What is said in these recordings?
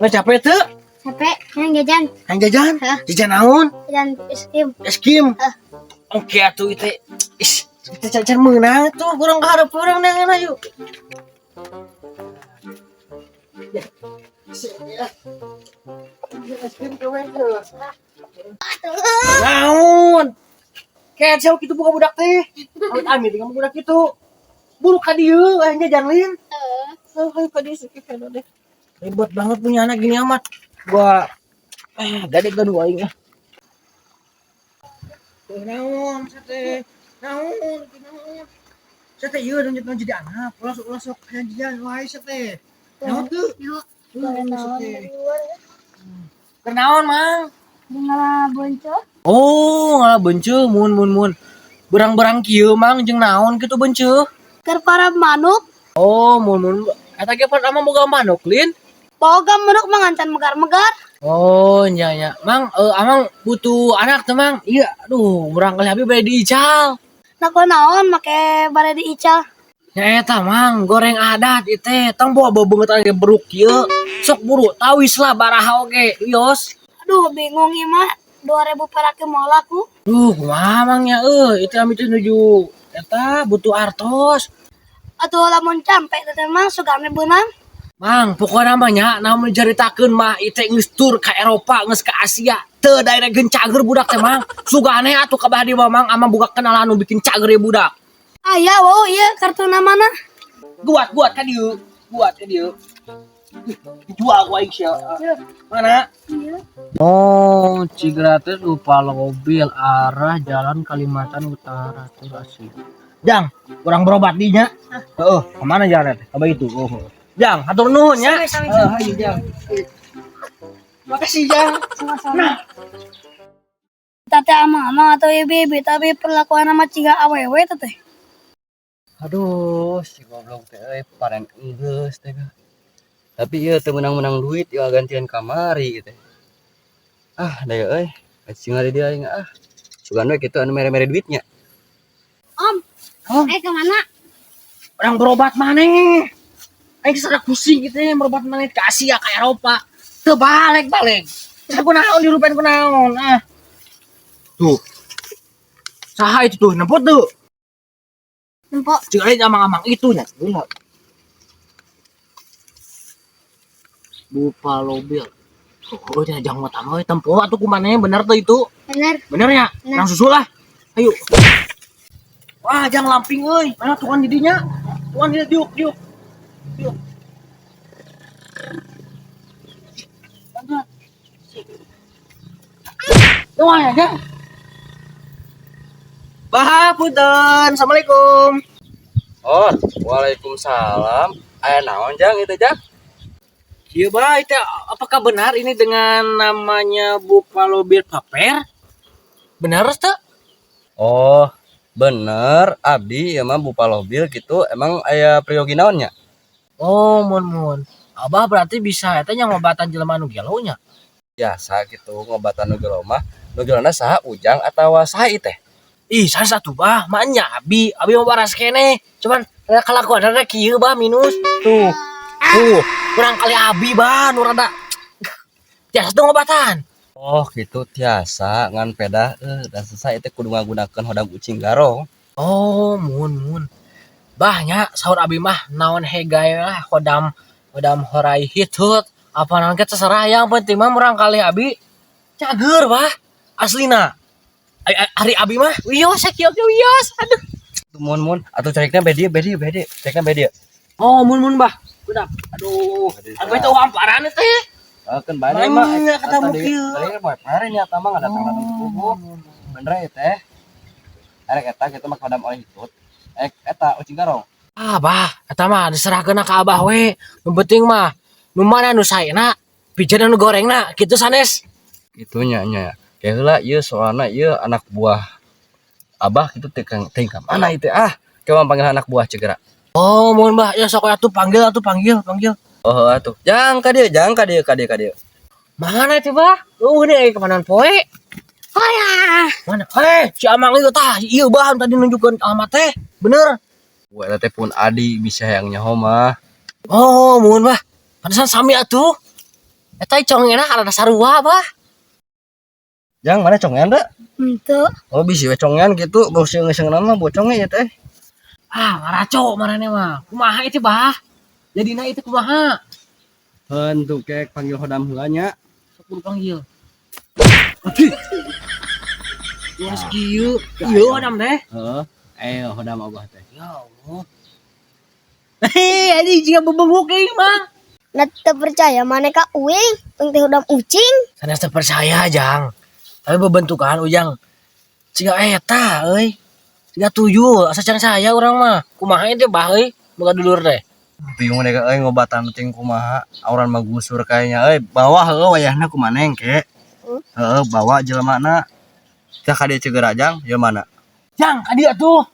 Nggak capek tuh? Capek, yang jajan. Yang jajan? Hah? Jajan naon? Jajan es krim. Es krim. Hah. Oke atuh itu. Is, itu cacan meunang tuh kurang keharap kurang dengan ayo. Ya. Ya. Es krim keren tuh. Naon? Kayak siapa gitu buka budak teh. Amit amit dengan budak itu. Buru ka dieu aya jajan lin. Oh, ayo ka dieu sikit deh. Ribet banget punya anak gini amat. Gua gade gaduh aing ah. Tuh naon sate. Naon naon. Sate ieu lanjut jadi anak. Ulah sok ulah sok hayang jajan wae sate. Naon tuh? Yuk. Tuh, sate. Keur naon, Mang? Ngala boncos. Oh, ngalah benceu mun mun mun. Berang-berang kieu Mang jeung naon kitu benceu? Keur para manuk. Oh, mun mun eta ge pan amang boga manuk lin. Boga manuk mangancan megar-megar. Oh, nya nya. Mang, amang butuh anak teh, Mang. Iya, aduh, murang kali abi bade diical. Nah, naon make bade diical? Nya eta, Mang, goreng adat ieu teh. Tong bawa bebeungeut aya beruk kieu. Sok buru, tawis lah baraha oge. Wios. Aduh, bingung ieu mah. 2000 perak moal laku. Duh, kumaha Mang nya euy, itu abi teh nuju eta butuh artos. Atuh lamun campe teh mah sugane beunang. Mang, pokoknya mah nya namun dicaritakeun mah ieu teh geus tur ka Eropa, geus ka Asia. Teu daereun cager budak teh, Mang. Sugane atuh ka badi mah, Mang, amang boga kenalan nu bikin cager ieu budak. Aya wow ieu kartuna mana? Guat, guat ka dieu. Guat ka dieu. Dijual ku aing sia. Mana? Iya. Oh, Cigrates lupa mobil arah Jalan Kalimantan Utara tuh Asia. Jang, kurang berobat dinya. Heeh, kemana jalan teh? Apa itu? Oh. Jang, hatur nuhun ya. Sami, sami, Heeh, hayu Jang. Makasih Jang. Sama-sama. Nah, Tate ama-ama atau ibu-ibu tapi perlakuan sama ciga awewe teh. Aduh, si goblok teh euy panen enggeus teh. Tapi ieu teu meunang-meunang duit ieu gantian kamari teh. Ah, da euy, cing di dia aing ah. Sugan we kitu anu mere-mere duitnya. Om, Oh. Kemana? Orang berobat mana? Aing sada pusing gitu ya, berobat mana ke Asia, ke Eropa. Teu balik balik. Saya kunaon dirupain kunaon. Ah. Tuh. Saha itu tuh, nempot tuh. Nempo. Cik aing amang-amang itu nya. Gila. Buffalo Bill. Oh, dia jangan mau tambah tempo atuh kumane bener tuh itu. Bener. Bener ya? Bener. Langsung susul lah. Ayo. Wah, jangan lamping euy. Mana tuan didinya? Tuan dia diuk, diuk. Diuk. Bantuan. Tuan ya, Jang. Bah, punten. Assalamualaikum. Oh, waalaikumsalam. Aya naon Jang itu Jang? Iya, bah, itu apakah benar ini dengan namanya Buffalo Bill Paper? Benar, Ustaz? Oh, bener abdi ieu mah Buffalo Bill gitu. Emang aya priyogi naon nya? Oh, mun mun. Abah berarti bisa eta nya ngobatan jelema nu gelo nya. Biasa gitu ngobatan nu gelo mah. Nu gelona saha Ujang atawa saha ieu teh? Ih, salah satu bah, maknya abi, abi mau baras kene. Cuman kelakuan rada kieu bah minus. Tuh. Tuh, kurang kali abi bah nu rada tiasa tuh ngobatan. Oh, gitu tiasa ngan pedah dan selesai itu kudu ngagunakeun hodam ucing garong. Oh, mun mun. Bah nya saur abi mah naon hegai lah hodam hodam horai hitut apa naon ke terserah yang penting mah murang kali abi cager bah aslina. Ari abi mah wios kieu ge wios. Aduh. Mun mun atuh carikna bedi bedi bedi carikna bedi. Oh, mun mun bah. Udah. Aduh. Abi teh hamparan teh. Ah, kan banyak mah. Banyak ketemu kieu. Tadi kan poe kemarin ya tambah nggak datang datang ke kubu. Bener ya teh. Erek eta kitu mah hodam oleh hitut. Ek eta ucing garong. Ah, bah, eta mah diserahkeun ka abah we. Nu penting mah nu mana nu saena, pijeun nu gorengna, kitu sanes. Kitu nya nya. Kayak heula ieu soalna ieu anak buah abah kitu teh kang teh ka mana ieu teh ah. Coba panggil anak buah cegera. Oh, mohon bah, ya sok atuh panggil atuh panggil, panggil. Oh, atuh. Jang ka dieu, jang ka dieu, ka dieu, ka dieu. Mana itu, bah? Oh, ini eh kemana poe? Oh ya. Mana? Eh, si Amang ieu tah, ieu bah tadi nunjukkeun alamat teh. Bener. Wah, eta teh pun adi bisa yang nyaho mah. Oh, mohon bah. Pantesan sami atuh. Eta congeuna ada sarua, Bah. Jang, mana congean da? Henteu. Oh, bisi we congean gitu, bau seung-seung nama bocongnya ya teh. Ah, ngaraco marane mah. Kumaha itu, Bah? Jadina itu kumaha? Henteu kek panggil khodam heula nya. Sok kudu panggil. Aduh. Wah, kieu. Ieu khodam teh. Heeh. Eh, khodam abah teh. Ya Allah. Hei, anjing jiga bebenguk euy, Mang. Nah, teu percaya maneh ka uing, tong teh khodam ucing. Sanes teu percaya, Jang. Tapi bebentukan ujang siga eta euy. Siga tuyul, asa can saya urang mah. Kumaha itu bah euy, boga dulur teh. Bingung deh euy ngobatan penting kumaha. Auran mah gusur kayaknya euy. Bawa heueuh wayahna kumaha engke. Heeh, bawa jelemana. Tah ka dieu cegeura jang, jelema? Jang, ka dieu tuh.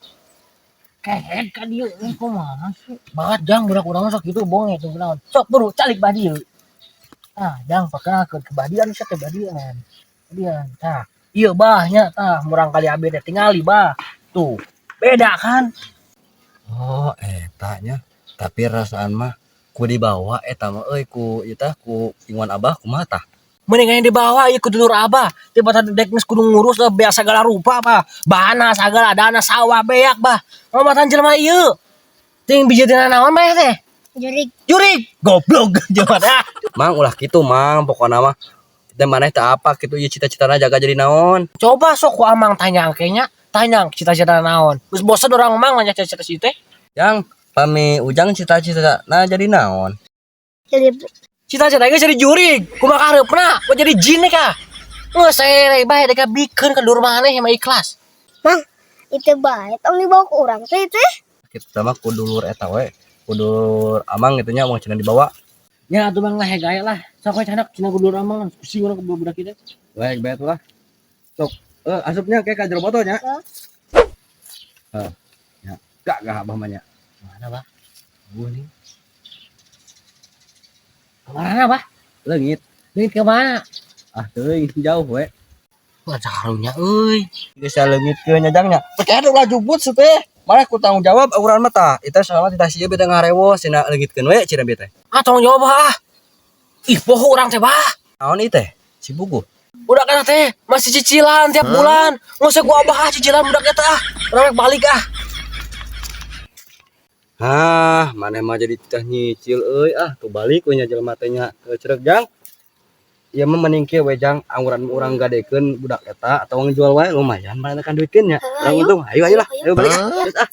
Kehed ka dieu euy kumaha sih? Banget Jang, budak urang mah sok kitu bonge tuh kunaon. Sok buru calik bah dieu. Ah, Jang pakeun ke badian sia teh badian. Badian. Tah, ieu bah nya tah murang kali abi teh tingali bah. Tuh, beda kan? Oh, eta nya. Tapi rasaan mah ku dibawa eta mah euy ku ieu tah ku inguan abah kumaha tah? Mendingan dibawa ieu ku dulur abah. Tiba tadi dek geus kudu ngurus lah beak segala rupa bah. Bahana sagala dana sawah beak bah. Ngomatan jelema ieu. Ting biji tina naon bae teh? Jurig. Jurig. Goblok jelema teh. Ah. Mang ulah kitu mang, pokona mah teh maneh teh apa kitu ieu cita-citana jaga jadi naon? Coba sok ku amang tanya kayaknya. Tanya cita-cita naon. Geus bosen urang mang nanya cita-cita si teh. Jang, pami ujang cita-cita nah jadi naon? Jadi Cita-cita geus jadi jurig. Kumaha kareupna? Mau jadi jin kah? Geus saya bae dek bikeun ka dulur maneh mah ikhlas. Mang, itu bae tong dibawa ke urang teh teh. Kitu mah ku dulur eta we, ku dulur amang gitu nya mau cenah dibawa. Ya atuh bang lah gaya lah. Sok we canak cenah ku dulur amang pusing urang ku budak kieu. Baik, baik lah. Sok, eh asupnya kayak ka jero botol nya. Hah? Heh. Ya, gak gak abah mah nya. Mana bah? Gua nih. Kemana bah? Leungit. Leungit ke mana? Ah, teuing jauh we. Wah, carunya euy. Geus leungitkeun nya jang nya. Percaya ulah jubut teh. Malah ku tanggung jawab urang mah tah. Itu selama titah sia beta ngarewos cenah leungitkeun we cenah beta. Ah, tanggung jawab ah. Ih, poho urang teh bah. Naon ieu teh? Si buku. Budak eta teh masih cicilan tiap bulan. Nggak usah gua abah ah cicilan budak eta ah. Urang rek balik ah. Hah, maneh mah jadi titah nyicil euy ah, tuh balik we nya jelema teh nya. Cereg jang. Ieu mah mending kieu we jang, angguran urang gadekeun budak eta atau ngejual wae lumayan maneh kan duitkeun nya. Urang Ayo. Untung. Ayo ayo lah, ayo balik ah. Terus ah.